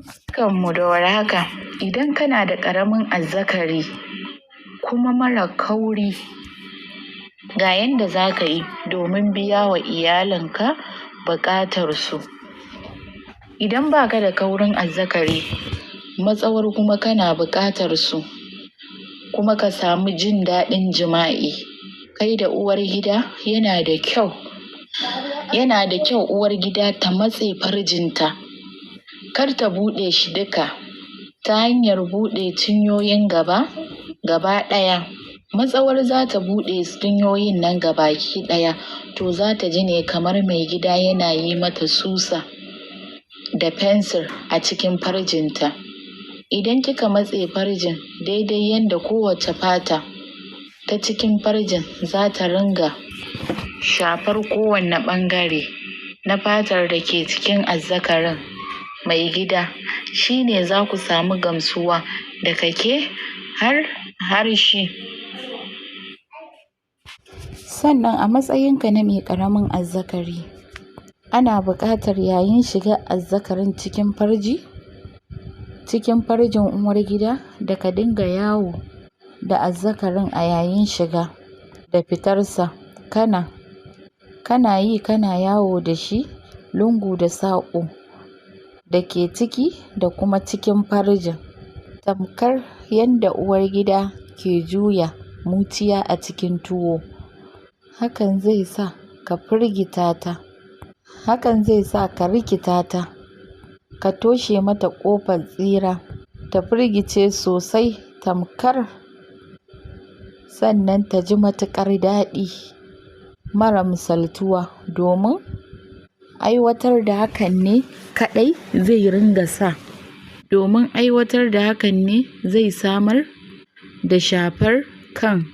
Barkanmu da warhaka. Idan kana da ƙaramin azzakari kuma mara kauri, ga yanda zaka yi domin biya wa iyalinka buƙatar su. Idan baka da kaurin azzakari, matsawar kuma kana buƙatar su, kuma ka samu jin daɗin jima'i kai da uwar gida, yana da kyau uwar gida ta matse farjinta, kar ta buɗe shi duka, ta hanyar buɗe cinyoyin gaba gaba ɗaya. Matsawar zata buɗe cinyoyin nan gabaki ɗaya, to zata ji ne kamar mai gida yana yi mata susa da fensir a cikin farjinta. Idan kika matse farjin daidai yanda kowacce fata ta cikin farjin zata ringa shafar kowanne ɓangare na fatar da ke cikin azzakarin mai gida, shine zaku samu gamsuwa daga ke har shi. Sannan a matsayinka na mai ƙaramin azzakari, ana buƙatar yayin shigar azzakarin cikin farji, cikin farjin uwar gida, da ka dinga yawo da azzakarin a yayin shiga da fitarsa, kana yi kana yawo da shi lungu da saƙo da ke ciki da kuma cikin farjin, tamkar yanda uwar gida ke juya muciya a cikin tuwo. Hakan zai sa ka firgita ta, hakan zai sa ka rikita ta, ka toshe mata ƙofar tsira, ta firgice sosai tamkar, sannan ta ji matuƙar daɗi mara misaltuwa, domin aiwatar da hakan ne kaɗai zai ringa sa, domin aiwatar da hakan ne zai samar da shafar kan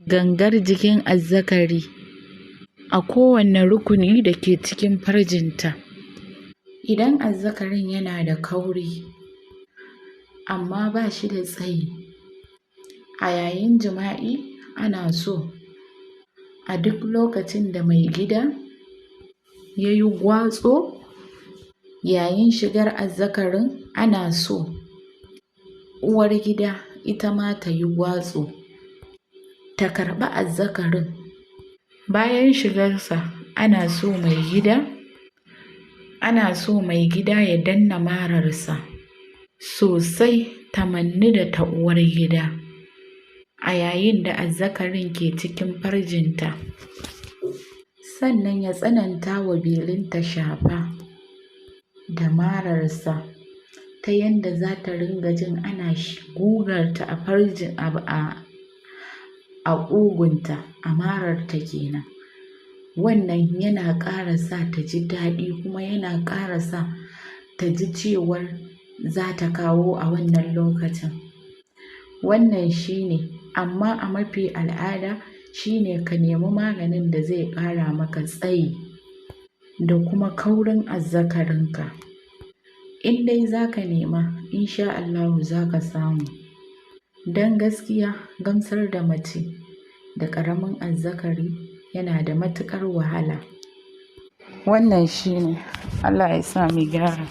gangar jikin azzakari a kowanne rukuni da ke cikin farjinta. Idan azzakarin yana da kauri amma ba shi da tsayi, a yayin jima'i ana so a duk lokacin da mai gida ya yi gwatso yayin shigar azzakarin, ana so uwar gida ita ma ta yi gwatso, ta karɓi azzakarin. Bayan shigarsa, ana so mai gida ya danna mararsa sosai ta mannu da ta uwar gida a yayin da azzakarin ke cikin farjinta. Sannan ya tsananta wa belinta shafa da mararsa ta yanda za ta ringa jin ana gugarta a farjin a ƙugunta, a mararta kenan. Wannan yana ƙara sa ta ji daɗi, kuma yana ƙara sa ta ji cewar za ta kawo a wannan lokacin. Wannan shi ne, amma a mafi al'ada shi ne ka nemi maganin da zai ƙara maka tsayi da kuma kaurin azzakarinka. In dai za ka nema, insha Allahu za ka samu. Don gaskiya gamsar da mace da ƙaramin azzakari yana da matuƙar wahala. Wannan shi ne. Allah ya sa mu gyara.